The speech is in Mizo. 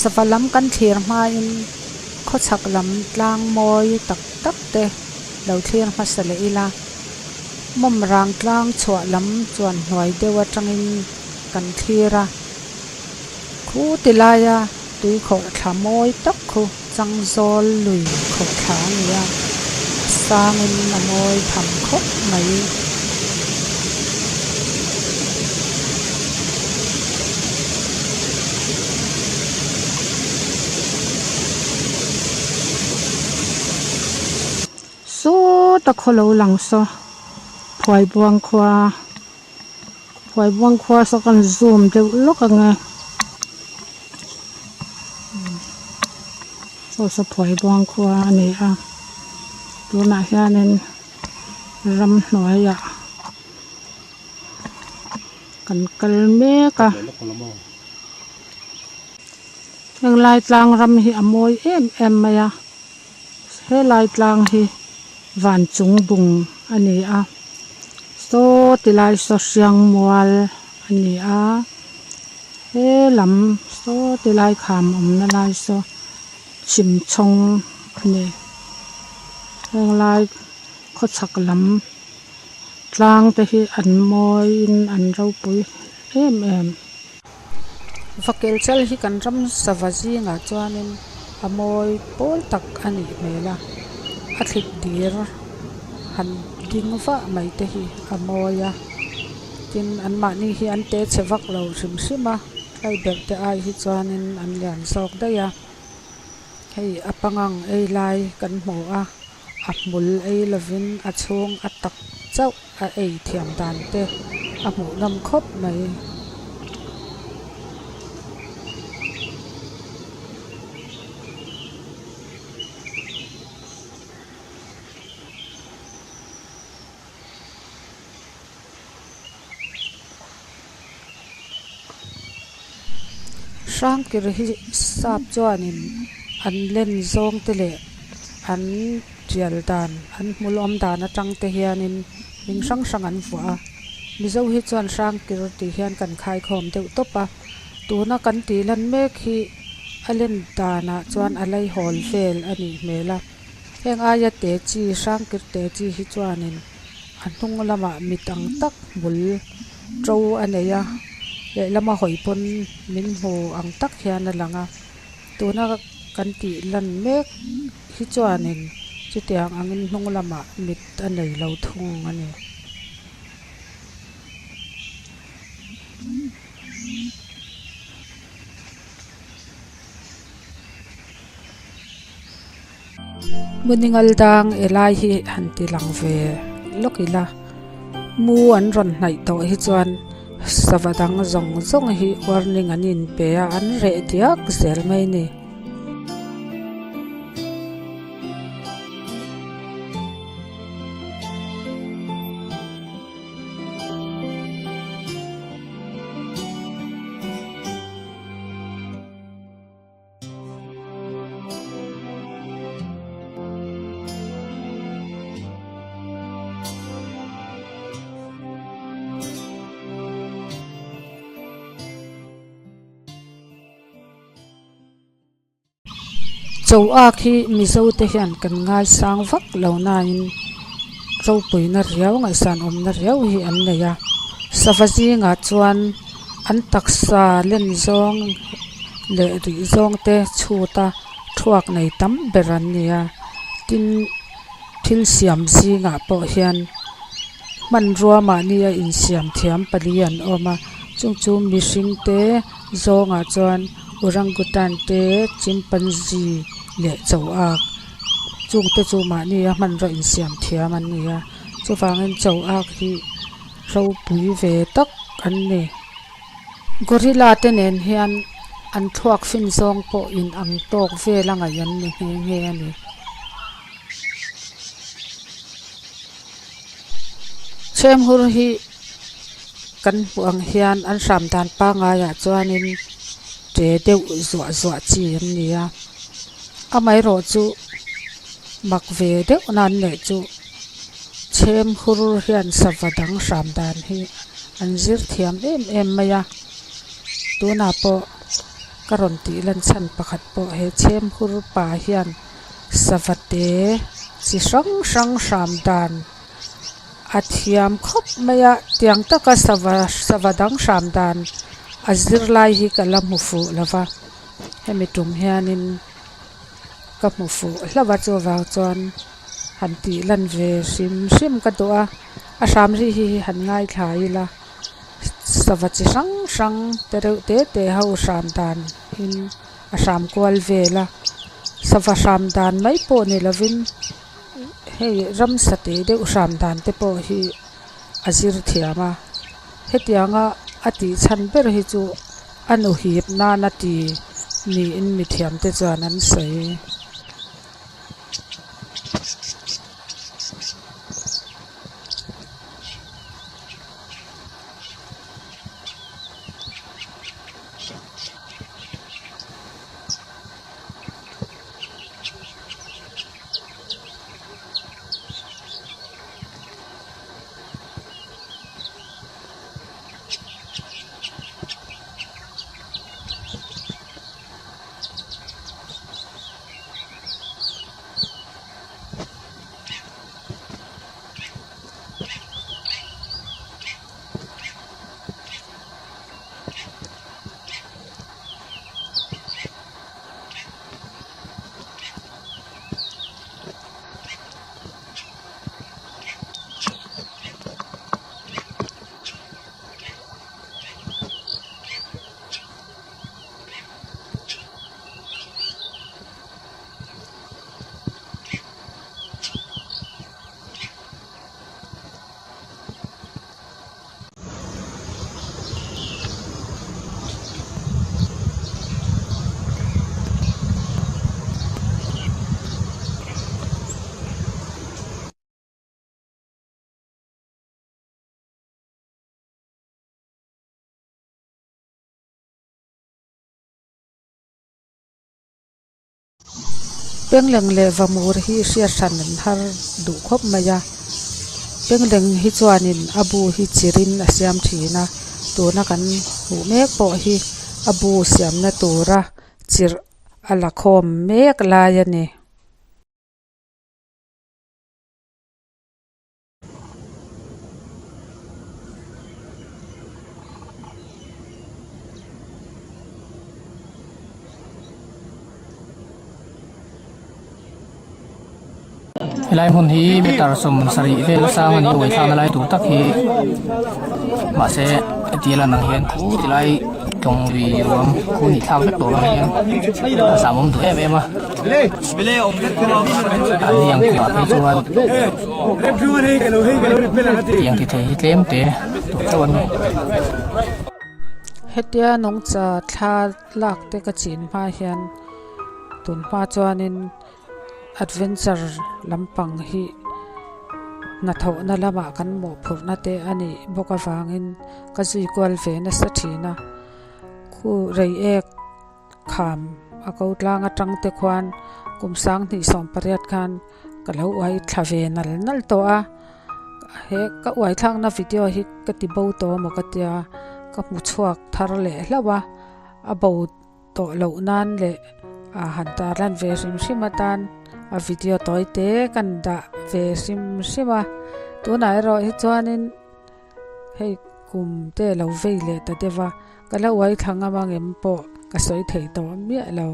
Sava lam kan thlir hmain khawchhak lam tlang mawi tak tak te lo thlir hmasa leh ila mawmrang tlang chhuah lam chuan hnuai deuh atangin kan thlir a khu ti laia tui khawh thla mawi tak khu changzawl lui khawh thla a ni a a sangin a mawi tham khawp mai. Sawta khaw lo lang saw phuaibuang khua phuaibuang khua saw kan zoom deuh lawk ang e saw saw phuaibuang khua a ni a tunah hianin ramhnuaiah kan kal mek a henglai tlang ram hi a mawi em em mai a helai tlang hi van chung bung a ni a saw ti lai saw hriang mual a ni a he lam saw ti lai kham awmna lai saw chhim chhawng a ni henglai khawchhak lam tlang te hi an mawiin an ropui em em. Vakel chal hi kan ram sava zingah chuanin a mawi pawl tak a nih hmel a a thlit dir han ding vah mai te hi a mawi a tin an mahni hi an te chhe vak lo hrim hrim a tlai ber te ai hi chuanin an lian zawk daih a hei a pangang ei lai kan hmu a a hmul ei lovin a chhung a tak chauh a ei thiam dan te a hmuh nawm khawp mai. Hrangkir hi sap chuanin an len zawng te leh an tial dan an hmul awm dan atang te hianin hming hrang hrang an vuah a mizo hi chuan hrangkir tih hian kan khaikhawm deuh tawp a tuna kan tih lan mek hi a len danah chuan a laihawl vel a nih hmel a heng aia te chi hrangkir te chi hi chuanin a hnung lamah mit ang tak bul to a nei a lehlama hawi pawn min hmu ang tak hian a lang a tuna kan tih lan mek hi chuanin chutiang angin hnung lamah mit a nei lo thung a ni. Muningal dang helai hi han ti lang ve lawk ila mu an rawn hnaih tawh hi chuan sava dang zawng zawng hi warning an inpe a an reh diak zel mai a ni. Cho ak hi mizo te hian kan ngaisang vak lo nain ropuina riau ngaihsan awmna riau hi an nei a sava zingah chuan an taksa len zawng leh rih zawng te chhut a thuak nei tam ber an ni a tin thil siam zingah pawh hian hmanrua mahni a insiam thiam pali an awm a chung chu mihring te zawngah chuan orangutan te chimpanzee leh chaw ak chung te chu mahni a hmanrua insiam thiam an ni a chuvangin chaw ak hi ropui ve tak an ni. Gorilla te nen hian an thluak fin zawng pawh in ang tawk vel a ngaih an ni nghe nghe a ni. Chhemhur hi kan hmuh ang hian an hram dan pangaiah chuanin ṭe deuh zuah zuah chi an ni a amaherawh chu mak ve deuh nan leh chu chhemhur hian sava dang hram dan hi an zir thiam em em mai a tunah pawh. Ka rawn tih lan chhan pakhat pawh he chhemhur pa hian sava te chi hrang hrang hram dan a thiam khawp mai a tiang taka sava sava dang hram dan a zir lai hi ka la hmu fuh lo va hemi tum hianin ka hmu fuh hlauh a chuvang chuan han tih lan ve hrim hrim ka duh a a hram ri hi han ngaithla ila sava chi hrang hrang te reuh te te ho hram dan in a hram kual vel a sava hram dan mai pawh ni lovin hei ramsa tih deuh hram dan te pawh hi a zir thiam a hetianga a tih chhan ber hi chu a nuhip nan a ti niin mithiam te chuan an sawi. Pengleng leh vamur hi hriat hran an har duh khawp mai a pengleng hi chuanin a bu hi chirin a siam thin a tuna kan hmuh mek pawh hi a bu siamna tura chirh a la khawm mek lai a ni. Helai hmun hi meter 70 vel sang a ni uai thlakna lai tur tak hi mahse heti a lan ang hian khu tilai tlawng lui ruam khu nih thlak vek tawh ang hian a zam awm duh em em a an ni ang kutah phei chuan tiang ti thei hi tlem te tur chauh an ni. Hetia nungcha thla lak te ka chin hma hian tun hma chuanin adventure lampang hi hnathawhna lamah kan mawhphurhna te a nih bawk avangin ka zui kual ve nasa thin a khu reiek kham a ko tlang atang te khuan kum sanghnih 18 khan ka lo uai thla ve nal nal tawh a he ka uai thlakna video hi ka ti bo tawh amaw ka tia ka hmu chhuak thar leh hlauh a a bo tawh loh nan leh a han tar lan ve hrim hrim atan a video tawi te kan dah ve hrim hrim a tunah erawh hi chuanin hei kum te lo vei leh ta deuh a ka la uai thla ngam ang em pawh ka sawi thei tawh miah lo.